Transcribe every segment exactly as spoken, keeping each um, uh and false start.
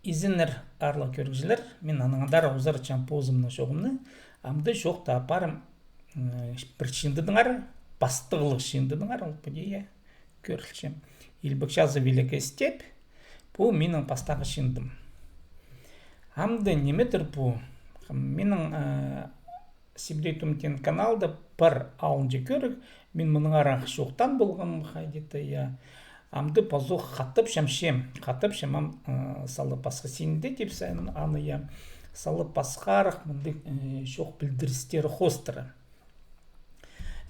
Изеннер, аарлығ кӧрігҷілер, мин аннаң андар узаратчам позымның чооғымны, амды чоохтап парим, м, пір чыындыдаңар, пастығлығ чыындыдаңар, ол піди, я, кӧрілче. Илбек Чазы, «Великая степь», пу минің пастағы чыындым. Амды ниме-дір пу? Минің, э, Сибдей Тум теен каналда пар алынҷа кӧріг, мин мынаңар ах чоохтаан полғам хайди-да, я. Амды пазох хатапчам че, хатапчам ам, э, салып пасха синде тіпче аны, я. Салып пасхарах мындағ, э, чоох пілдірістері хоостыра.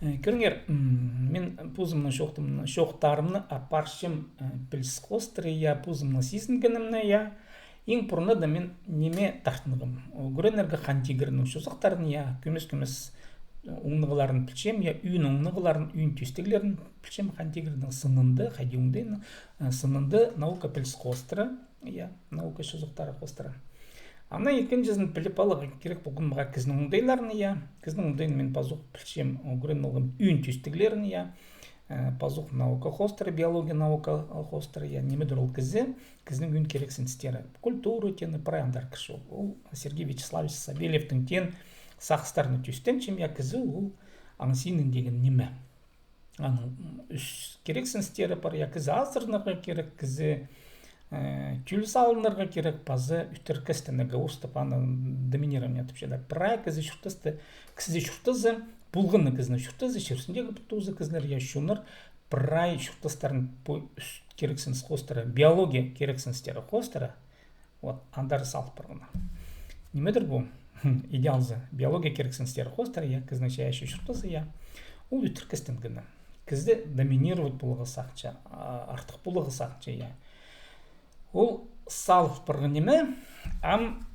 Э, кӧріңер, м, мин позымның чоохтарымны апарчам, э, піліс хоостыра, я, позымның сизінгенімні, я. Иң пурнада мин ниме тартынғам? Ӱгренерге Хан Тигірнің чозахтарын, я, кӧмес-кӧмес, э, оңнағларын пілчем, я, ӧӧн оңнағларын, ӧӧн тӧстеглерін пілчем Хан Тигірнің сынында, хайди оңдайын, э, сынында наука піліс хоостыра, я, наука чозахтары хоостыра. Анаң ікінҷізін піліп аларға кирек полған мағаа кізінің оңдайларын, я, кізінің оңдайын мин пазох пілчем, ӱгреніп алғам ӧӧн тӧстеглерін, я. Э, пазох наука хоостыра, биология наука хоостыра, я, ниме-дір ол кізі, кізінің ӧӧн кирексіністері. Культура теені прай андар кірче ол. Ол Сергей Вячеславович Савельевтің теен сағыстарына тӧстенчем, я, кізі ол аң синіндегі ниме. Аның, м, ӱс кирексіністері пар, я, кізі азыранарға кирек, кізі, э, тӧл салынарға кирек, паза ӧтіркестенерге, орыстап аны доминирование тіпчелер. Прай кізі чуртасты, кізі чуртазы, полған на кізінің чуртазы, чир ӱстӱндегі пу тооза кізілер, я, чоннар, прай чуртастарын пу ӱс кирексініс хоостыра, биология кирексіністері хоостыра, вот, андар салып парған. Ниме-дір пу? Идеалзы. Биология кирексіністері хоостыра, я, кізінің чайаачы чуртазы, я. Ол ӧтіркестенгені. Кізі доминировать поларға сағынча, а, артых поларға сағынча, я. Ол салып парған ниме, ам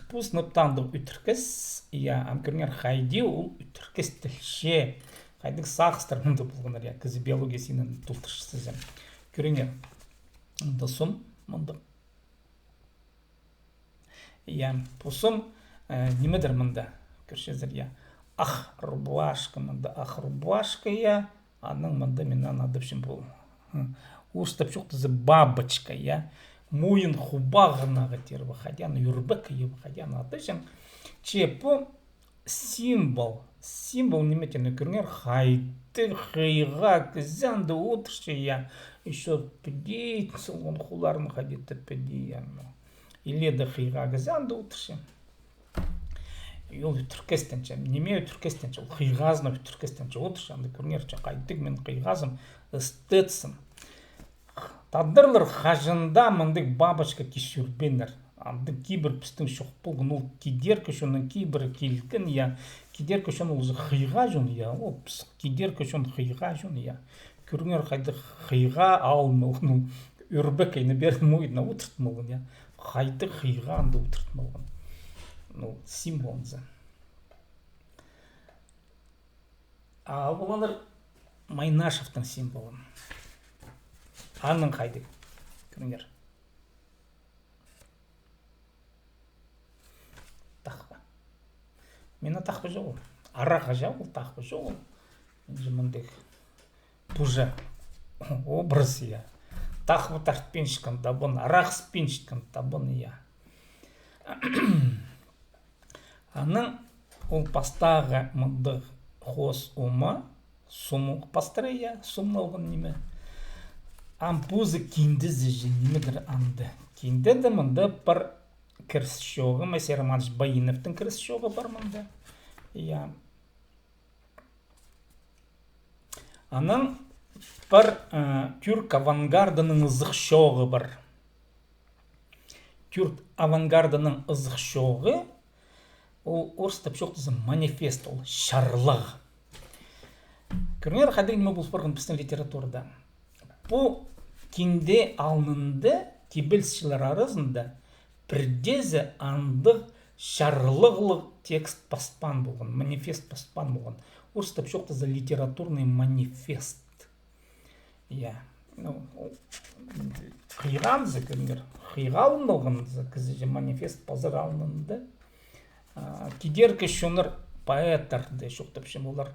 пу сынап та андағ ӧтіркес, я, ам кӧріңер, хайди ол ӧтіркестелче, хайдағ сағыстар мында полғаннар, я, кізі биология синін толдырчатса. Кӧріңер, мында сом, мында. Я, пу сом, э, ниме-дір мында, кӧрчезер, я. Ах рубашка, мында ах рубашка, я. Анаң мында мин аны адапчам пу. Хм. Орыстап чоохтаза, бабочка, я. Мойын хубағындағы тир ба, хайди аны, ӱрбек, я, хайди аны адапчам. Че пу символ. Символ ниме теені кӧріңер, хайдағ хыйға кізі анда одырча, я. Ещё піди, сылған хуларын хайди-да піди, я, ну. Илееде хыйға кізі анда одырча. И ол ӧтіркестенче. Ниме ӧтіркестенче? Ол хыйғазына ӧтіркестенче одырча. Анда кӧріңер, че хайдағ мин хыйғазым, эстетсім. Тадарлар хаҷан даа мындағ бабочка кис чӧрбееннер. Андағ кибір пістің чох полған, ол кидеркі чонның кибірі килген, я. Кидеркі чон ол хыйға чон, я. Ол піс кидеркі чон хыйға чон, я. Кӧріңер, хайдағ хыйға алын алған, ол ӱрбек, аны пеер мойнына одыртып алған, я. Хайдағ хыйға анда одыртып алған. Ну, символзы. А ол андар Майнашевтің символы. Аның хайдағ? Кӧріңер. Тахпа. Мында тахпа чоғыл. Араға чоғыл, тахпа чоғыл. Мында мындағ пу ча образ, я. Тахпа тартпинчатхан табын, арах іспинчатхан табын, я. Анаң ол пастағы мындағ хоос омы, сом пастыра, я, сомны алған ниме. Ам позы киндезі же ниме-дір анда. Киндеде мында пір кіріс чооғы, Моисей Романович Баиновтың кіріс чооғы пар мында. Я. Анаң пір, э, тюрк авангардының ызых чооғы пар. Тюрк авангардының ызых чооғы, ол орыстап чоохтаза манифест, ол чарлығ. Кӧріңер, хайдағ ниме пол парған пістің литературада. Пу кинде алнында кибелісчілер аразында пірдеезі андағ чарлығлығ текст паспаан полған, манифест паспаан полған. Орыстап чоохтаза литературный манифест. Я. Ну, ол хыйғазы, кӧріңер, хыйға алын алғанзы, кізі же манифест пазар алнында. А, кидеркі чоннар, поэттер дее чоохтапчам, олар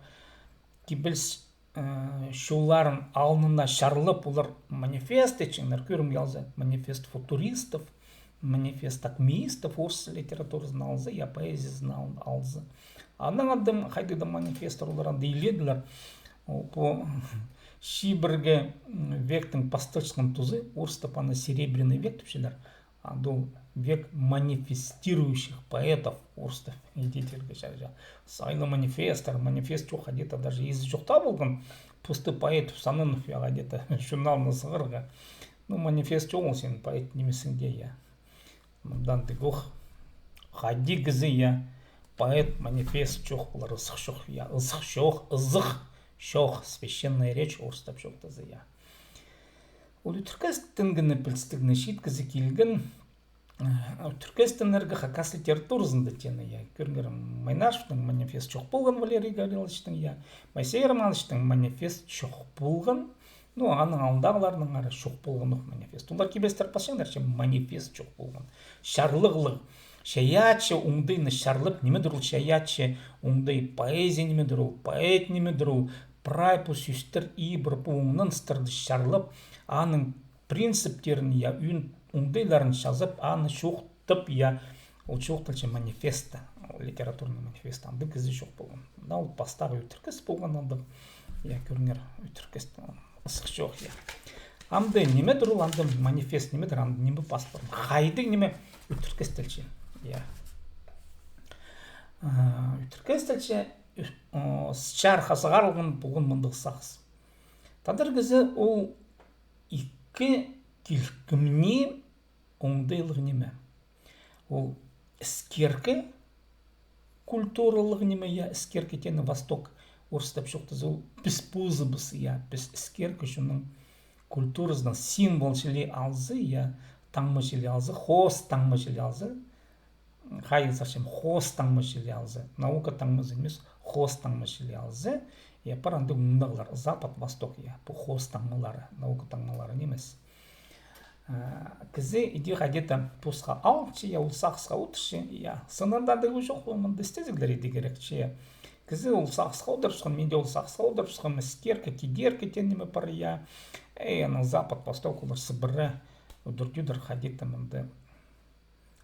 кибеліс, э, чолларын алнына чарлап, олар манифест итчеңнер, кӧрімге алза, манифест футуристов, Манифест акмеистов орыс литературазын алза, я, поэзиязын ал-, алза. Анаң андағ хайдағ-да манифесттер олар анда илееділер. О, пу чибіргі, м, вектің пасталчатхан тузы, орыстап аны серебряный век тіпчелер. Анда ол век манифестирующих поэтов орыстап идерге чарча. Сайлы манифесттер, манифест чох, где-то даже изі чох таа полған. Пусты поэт сананып, я, где-то журналны сығарға. Ну, манифест чоғыл, син поэт нимессің дее, я. Мындаң даа ох. Хайди кізі, я, поэт, манифест чох, олар ызых чох, я, ызых чох, ызых чох, священная речь орыстап чоохтаза, я. Ол ӱтіркестенгені пілістіг, читкізі килген, э, ӱтіркестенерге хакас литературазында теені, я. Кӧріңер, Майнашевтің манифест чох полған, Валерий Гавриловичтің, я. Моисей Романовичтің манифест чох полған, ну, аның алнындағыларның ары чох полған ох манифест. Олар кибелістер пасчаңнар, че манифест чох полған. Чарлығлығ, чайаачы оңдайны чарлап, нимедір ол чайаачы оңдай, поэзия нимедір ол, поэт нимедір ол, прай пу сӧстер, ибіре пу оңнаныстарды чарлап, аның принциптерін, я, ӧӧн оңдайларын чазап, аны чоохтап, я, ол чоохталча манифест, ол литературный манифест, андағ кізі чох полған. Мына ол пастағы ӱтіркес полған андағ, я, кӧріңер, ӱтіркес, ызых чох, я. Анда нимедір ол, анда манифест нимедір, анда ниме пас парған. Хайдағ ниме ӱтіркестелче, я. А, ӱтіркестелче, ӱ-, о, сынча хазағарланған полған мындағ сағыс. Тадар кізі ол ікі килкімні оңдайлығ ниме. Ол іскеркі культуралығ ниме, я, іскеркі теені Восток орыстап чоохтаза, ол піс позыбыс, я, піс іскеркі чонның культуразынаң символ чіли алза, я, таңма чіли алза, хоос таңма чіли алза, хайығ сарчам, хоос таңма чіли алза, наука таңмазы нимес, хоос таңма чіли алза, я, пар андағ оңнағлар, Запад, Восток, я, пу хоос таңмалары, наука таңмалары нимес. А, кізі иди хайди-да посха алча, я, ол сағысха одырча, я, сынында андағ чох, ол мында істезіглер иди кирекче, я. Кізі ол сағысха одырыбысхан, мин дее ол сағысха одырыбысхам, іскеркі, кидеркі теен ниме пар, я. Эй, анаң Запад, Восток, олар сыбыра удур-тӧдір хайди-да мында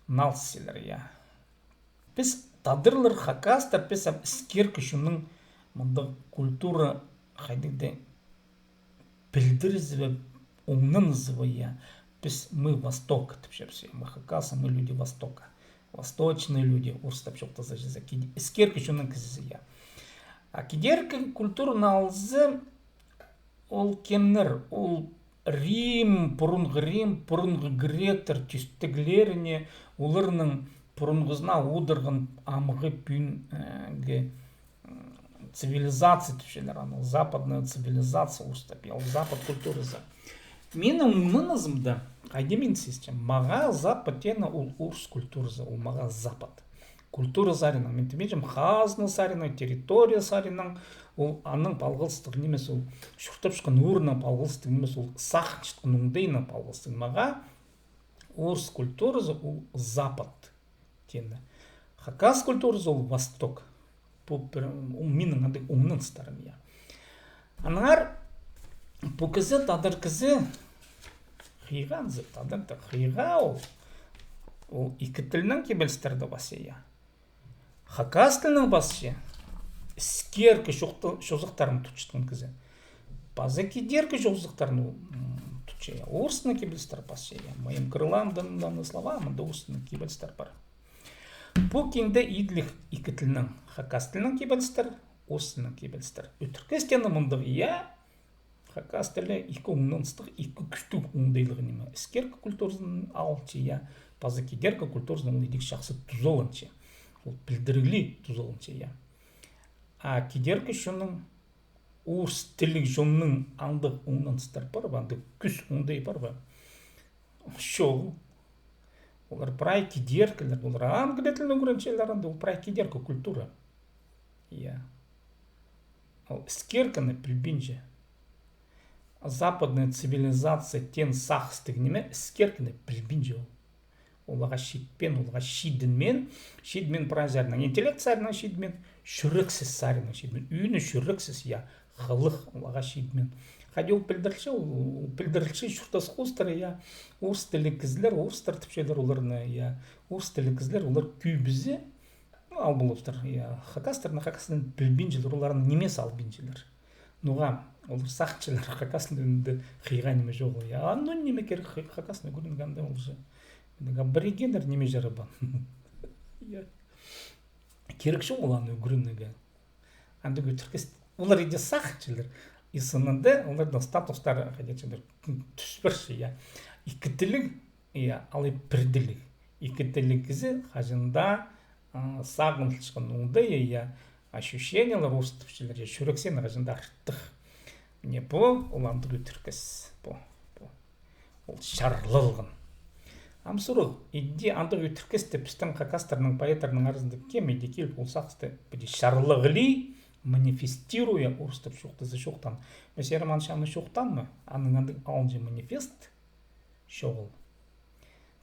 налысчалар, я. Піс тадарлар, хакастар, піс ам іскеркі чонның мындағ культура хайдағ-да пілдірізі бе, оңнанызы ба, я. Піс, мы Восток, тіпчебіс, я, мы хакасы, мы люди Востока. Восточные люди, орыстап чоохтаза, чізе, іскеркі чонның кізізі, я. А кидеркі культураны алза, ол кемнер, ол Рим, пурунғы Рим, пурунғы гректер тӧстеглеріне, оларның пурунғызына одырған амғы пӱӱнгі, м, цивилизация тіпчелер, аны западная цивилизация орыстап, я, ол запад культуразы. Минің оңнанызымда, хайди мин сизінчем, мағаа запад теені ол орыс культуразы, ол мағаа запад. Культура саринаң, мин тимеҷем, хазна саринаң, территория саринаң, ол аның палғалыстығ нимес, ол чуртапчатхан орыннаң палғалыстығ нимес, ол сағынчатхан оңдайнаң палғалыстығ. Мағаа орыс культуразы ол Запад теені. Хакас культуразы ол Восток. Пу пір, ол минің андағ оңнаныстарым, я. Аннаңар пу кізі, тадар кізі, хыйға, анзы, тадар да хыйға ол. Ол ікі тілнең кибелістерді пасча, я. Хакас тілінең пасча, іскеркі чоохты-, чозахтарын тутчатхан кізі. Паза кидеркі чозахтарын, м, тутча, я. Орыс тілінең кибелістер пасча, я. Моим крылам данные слова, мында орыс тілінең кибелістер пар. Пу кинде иділіг ікі тілнең, хакас тілінең кибелістер, орыс тілінең кибелістер. Ӱтіркестені мындағ, я, хакас тілі ікі оңнаныстығ, ікі кӱстіг оңдайлығ ниме. Іскеркі культуразын алча, я, паза кидеркі культуразын ол идӧк чахсы тузаланча. Ол пілдіріглі тузаланча, я. А кидеркі чонның, орыс тілліг чонның андағ оңнаныстар пар ба, андағ кӱс оңдай пар ба? Чоғыл. Олар прай кидеркілер, олар англия тілін ӱгренчелер, анда ол прай кидеркі культура. Я. Ол іскеркені пілбинче. Западная цивилизация теен сағыстығ ниме, іскеркені пілбинче ол. Оларға читпеен, оларға чидінмеен, чидінмеен прай саринаң, интеллект саринаң чидінмеен, чӱрексіс саринаң чидінмеен, ӱні чӱрексіс, я, хылых оларға чидінмеен. Хайди ол пілдірілче, ол пілдірілче чуртас хоостыра, я, орыс тілліг кізілер, орыстар тіпчелер оларны, я, орыс тілліг кізілер, олар кӧбізі, ну, ал полыбыстыр, я, хакастарны, хакас тілін пілбинчелер, оларның нимезін албинчалар. Ноға, олар сағынчалар, хакас тілінде хыйға ниме чоғыл, я, а, ну, ниме кирек, хакас тілін ӱгренерге анда ол же. Аборигеннер ниме чарабаан. Я. Кирек чоғыл аны ӱгренерге. Андағ ӧтіркес. Олар иди сағынчалар. И сынында оларның статустары, хайди тіпчелер, тӱс парча, я. Ікі тілліг, я, алай пір тілліг. Ікі тілліг кізі хаҷан даа, а, сағынчатхан оңдайы, я, ощущениелер, орыстап тіпчелер, я, чӱрексіні хаҷан даа артых. Мына пу, ол андағ ӧтіркес. Пу, пу. Ол чарлалған. Ам сурығ, иди андағ ӧтіркесті пістің хакастарның поэттарының аразында кем иди киліп ол сағысты піди чарлағлай, манифестируя, орыстап чоохтаза чоохтаан. Мин сірерге аны чоохтаам ма, аның андағ алынҷа манифест чоғыл.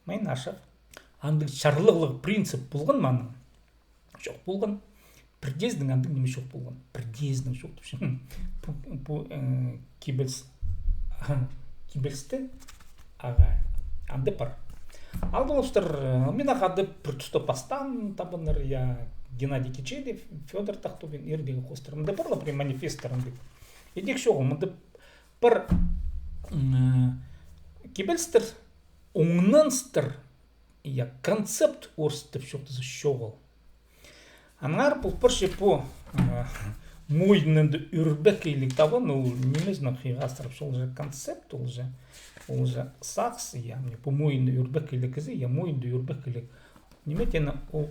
Мин ашап, андағ чарлағлығ принцип полған ма аның? Чох полған. Пірдеезінің андағ ниме чох полған. Пірдеезінің чох тіпчем. Пу, пу, э, кибеліс, кибелісте, ағаа, андағ пар. Ал полыбыстыр, э, мин ағаа даа пір туста пастаан табынар, я, Геннадий Кичеев, Фёдор Тахтобин, ирдегі хоостар. Мында пар ла пір манифесттер андағ. Идӧк чоғыл, мында пар, м, э, кибелістер, оңнаныстар, я, концепт орыстап чоохтаза чоғыл. Аннаңар пу пірсі пу, а, мойнында ӱрбекейліг табан, ол нимезінең хыйға астырып, ол же концепт, ол же, ол же сағыс, я, мына пу мойнында ӱрбекейліг кізі, я, мойнында ӱрбекейліг. Ниме теені ол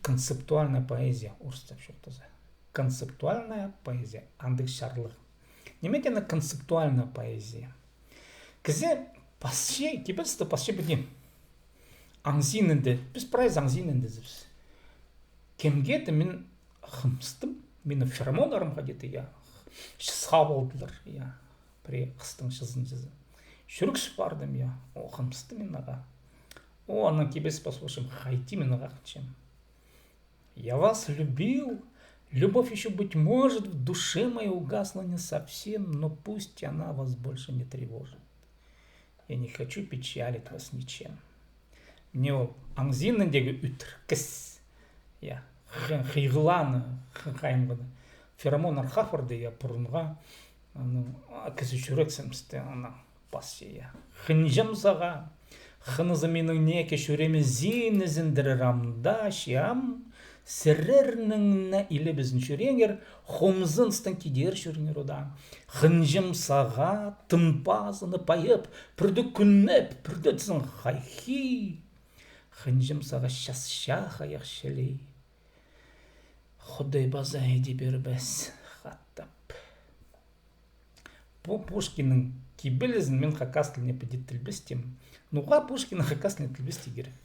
концептуальная поэзия, орыстап чоохтаза. Концептуальная поэзия, андағ чарлығ. Ниме теені концептуальная поэзия? Кізі пасча, кибелісті пасча піди. Аңзиинінде, піс прайзы аңзииніндезібіс. Кемге-де мин хыныстым, мині феромоннарым хайди-да, я, чысхап алдылар, я, пірее хыстың чызын чізе. Чӱрексіп пардым, я, о, хыныстым мин ағаа. О, анаң кибеліс пас полчам, хайди мин ағаа хынчам. Я вас любил, любовь ещё, быть может, в душе моей угасла не совсем, но пусть она вас больше не тревожит. Я не хочу печалить вас ничем. Мына ол аңзииніндегі ӧтіркес. Я, хы-, хыйғыланы, хы-, хайынғыны. Феромоннар хапарды, я, пурунғы, анаң, а, кізі чӱрексіністі, анаң пасча, я. Хынчам сағаа, хынызы минің неке чӱрееме зейін ізендірер амды, чам, сірернің не илебізін чӧреңер, хомзыныстаң кидер чӧріңер одаа. Хынчам сағаа тын пазыны пайып, пірде кӱннеп, пірде тізең хайхи. Хынчам сағаа часча хайах чілей. Худай паза иди пирбес, хатап. Пу Пушкиннің кибелізін мин хакас тіліне піди тілбестеем. Ноға Пушкиннің хакас тіліне тілбестирге кирек?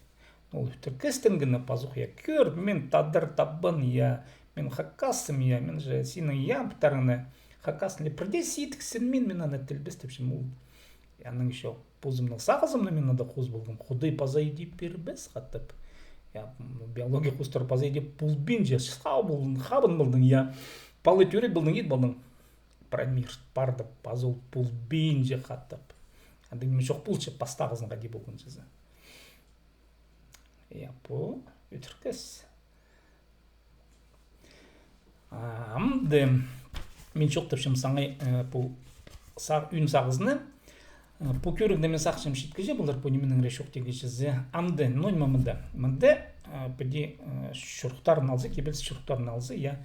Ол ӧтіркестең кізі пазох, я, кӧр, мин тадар табын, я, мин хакасым, я, мин же синің ямбтарыңны хакас тіліне пірдее сидік синмин, мин аны тілбестепчем, ол. Анаң ещё позымның сағызымны мин анда хозып алғам. Худай паза иди пирбес, хатап. Я, м, биология хоостыра паза иди полбинча, чысхабын полдың, хабын полдың, я. Пала тӧрет полдың, ит полдың. Прамир парды, паза ол полбинча, хатап. Анда ниме чох полча, пастағызын хайди полған чізе. Я, пу ӧтіркес. А, амды мин чоохтапчам саңай, э, пу са-, ӱн сағызыны, э, пу кӧрігні мин сағынчам читкіҷе полар, пу нименеңер чоохтирға кізі. Амды, ну, ниме мында. Мында, э, піди, э, чурыхтарын алза, кибеліс чурыхтарын алза, я.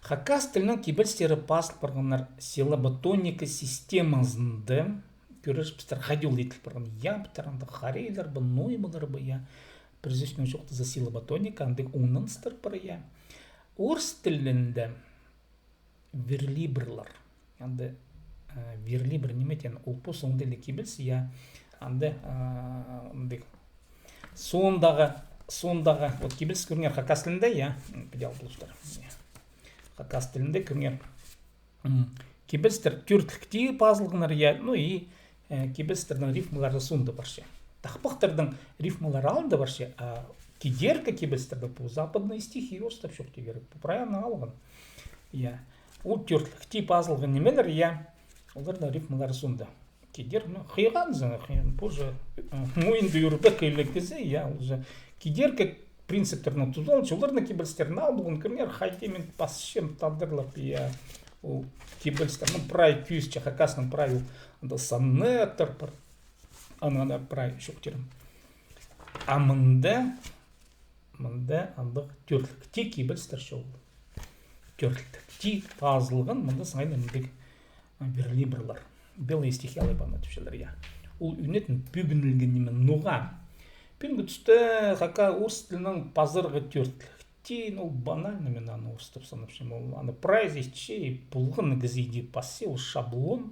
Хакас тілінің кибелістері пазыл парғаннар силлаботоника системазында, кӧрербіс пістер, хайди ол иділ парған. Ямбтар, анда хоралар ба, ноймалар ба, я. Пір сӧснең чоохтаза, силлаботоника, андағ оңнаныстар пар, я. Орыс тілінде верлибрлар. Анда, э, верлибр ниме теен, ол пос оңдайлығ кибеліс, я. Анда, э, андағ. Соондағы, соондағы, вот кибеліс кӧріңер хакас тілінде, я. М, піди ал полыстар. Я. Хакас тілінде кӧріңер. М, кибелістер тӧртліктең пазылғаннар, я, ну и, э, кибелістернің рифмалары соонда парча. Тахпахтарның рифмалары алнында парча, а кидеркі кибелістерде пу западные стихи орыстап чоохтирға кирек, пу прай аннаң алған. Я. Ол тӧртліктең пазылған нимелер, я. Оларның рифмалары соонда. Кидер, ну, хыйғанзың, хыйған, позы, э, мойынды ӱрбек иле кізі, я, уже кидеркі принциптернең тузаланча, оларның кибелістерін ал, пӱӱн кӧріңер, хайди мин пасчам тадарлап, я, ол кибелістер, ну, прай кӧзітче, хакаснаң прай ол, анда сонеттер пар, анаң прай чоохтирым. А мында, мында андағ тӧртлік ті кибелістер чоғыл. Тӧртлік ті пазылған, мында саңай мындағ верлибрлар. Белые стихи алай пана тіпчелер, я. Ол ӱнетін пӱгінілген ниме, ноға. Пӱӱнгі туста хака орыс тілінең пазарға тӧртлік ті, ну, ол банально, мин аны орыстап санапчам. Ол аны прайзы итче, полған кізі иди пасча, ол шаблон,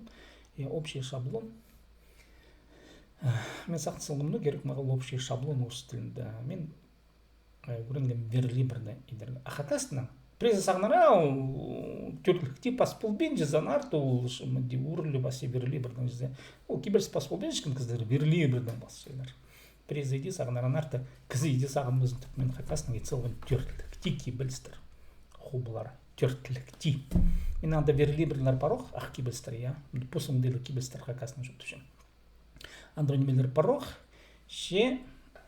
я, общий шаблон. Мин сағын салғам, ну, кирек мағаа ол общий шаблон орыс тілінде. Мин э, ӱгренгем верлибрні идерге. А хакаснаң. Пірезі сағынар, а, ол тӧртлік ті пас полбинча, аннаңар таа ол, ш-, мынди, ӱрлеп пасча верлибрнең чізе. Ол кибеліс пас полбинча, кем кізілер верлибрнең пасчалар. Пірезі иди сағынар, аннаңар таа кізі иди сағынмазын тіп, мин хакаснаң ит салғам тӧртлік ті кибелістер. Хубылар. Тӧртлік ті. Мин анда верлибрлер пар ох, ах кибелістер, я. Пос оңдайлығ кибелістер хакаснаң чоохтапчам. Андағ нимелер пар ох, че,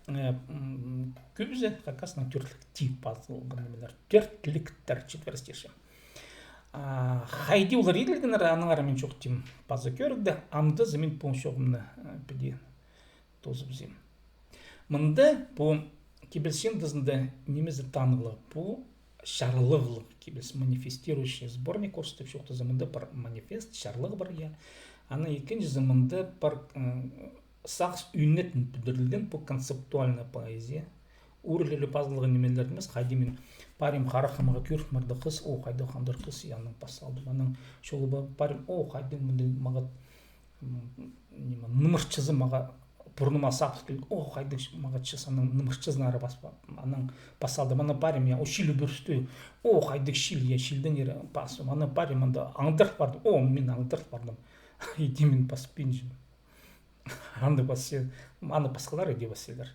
э, м, кӧбізі хакаснаң тӧртлік ті пазылған нимелер. Тӧртліктер, четверостишие. А хайди олар иділгеннер, аннаңар мин чоохтим паза кӧрігде, амды за мин пу чооғымны, э, піди тоозыбызим. Мында пу кибеліс чыындызында нимезі танығлығ, пу чарлығлығ кибеліс, манифестирующий сборник, орыстап чоохтаза, мында пар манифест, чарлығ пар, я. Анаң ікінҷізі, мында пар, м, сағыс ӱнетін пӱдірілген, пу концептуальная поэзия. Ӱр ле пазылған нимелер нимес, хайди мин парим, харахха мағаа кӧрік парды хыс, о, хайдағ хандыр хыс, я, анаң пас салдым. Анаң чолба парим, о, хайдағ мындағ мағаа, м, ниме, нымыртчызы мағаа пурныма сағып килді. О, хайдағ мағаа чіс, анаң нымыртчызын ары пас па-, анаң пас салдым. Анаң парим, я, о, чил ӱбӱрісті. О, хайдағ чил, я, чилдең ері пас. Анаң парим, анда аңдарыл парды. О, мин аңдарыл пардым. Иди мин паспинчам. Анда пасча, аны пасхалар иди пасчалар.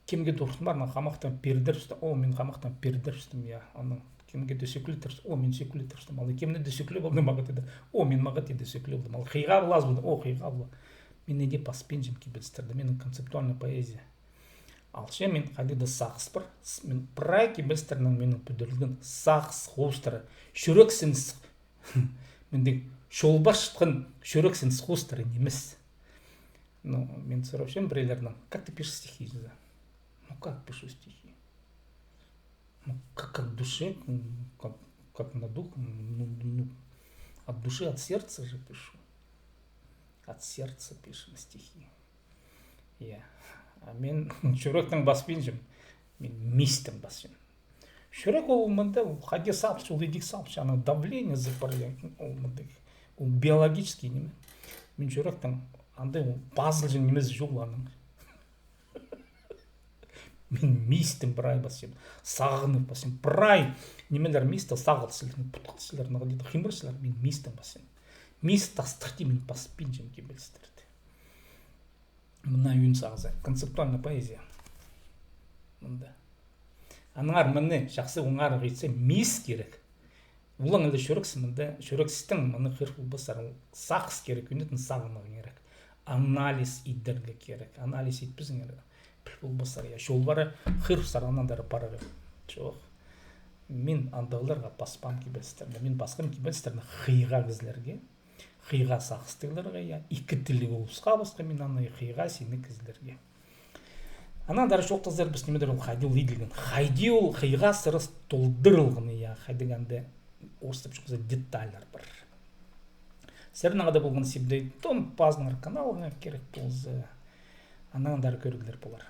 Кемге дее ортын парнаң хамахтаң пирдірібістім. О, мин хамахтаң пирдірібістім, я. Анаң кемге дее сӧкулеттірібістім. О, мин сӧкулеттірібістім. Алай кемні дее сӧкулеп алдым, мағат иди. О, мин мағат иди сӧкулеп алдым. Алай хыйға полазы полды. О, хыйға полды. Мин иди паспинчам кибелістерні. Минің концептуальная поэзия. Алча мин хайди даа сағыс пар. С-, мин прай кибелістернең минің пӱдірілген сағыс хоостыра. Чӱрексініс. Мындағ чолбарчатхан чӱрексініс хоостыра нимес. Ну, мин сурапчам пірелернең: «Как ты пишешь стихи?» — дезер. Ну, как пишу стихи? Ну, как от души, м, как, как на дух, м, ну, ну, от души, от сердца же пишу. От сердца пишем стихи. Я. А мин чӱректең паспинчам, мин мистең пасчам. Чӱрек ол мында, ол хайди салча, ол идӧк салча, аның давлениезі пар, я, ол мында, ол биологический ниме. Мин чӱректең, анда ол пазылҷаң нимезі чоғыл аның. Мин мистең прай пасчам, сағынып пасчам. Прай нимелер мисте, сағылчалар, путхалчалар, нағди химрачалар, мин мистең пасчам. Мис тастыхти мин паспинчам кибелістерні. Мына ӧӧн сағызы, концептуальная поэзия. Мында. Аннаңар мыны чахсы оңарарға итсе, мис кирек. Улаң іле чӱрексіс, мында чӱрексістең мыны хығыр полбассар, сағыс кирек, ӱнетін сағынарға кирек. Анализ идерге кирек. Анализ итпезеңер, піл полбассар, я, чол пары хығырыбызар, аннаң андар парарға. Чох. Мин андағларға паспаам кибелістерні. Мин пасхам кибелістерні хыйға кізілерге. Хыйға сағыстығларға, я, ікі тілліг улусха пасхам мин аны, хыйға сині кізілерге. Анаң андар чоохтазарбыс, нимедір ол, хайди ол иділген. Хайди ол хыйға сырыс толдырылған, я, хайдағ анда орыстап чоохтаза детальлар пар. Сірернің ада полған сибдей том пазыңар каналыңа кирек полза, анаң андар кӧріглер полар.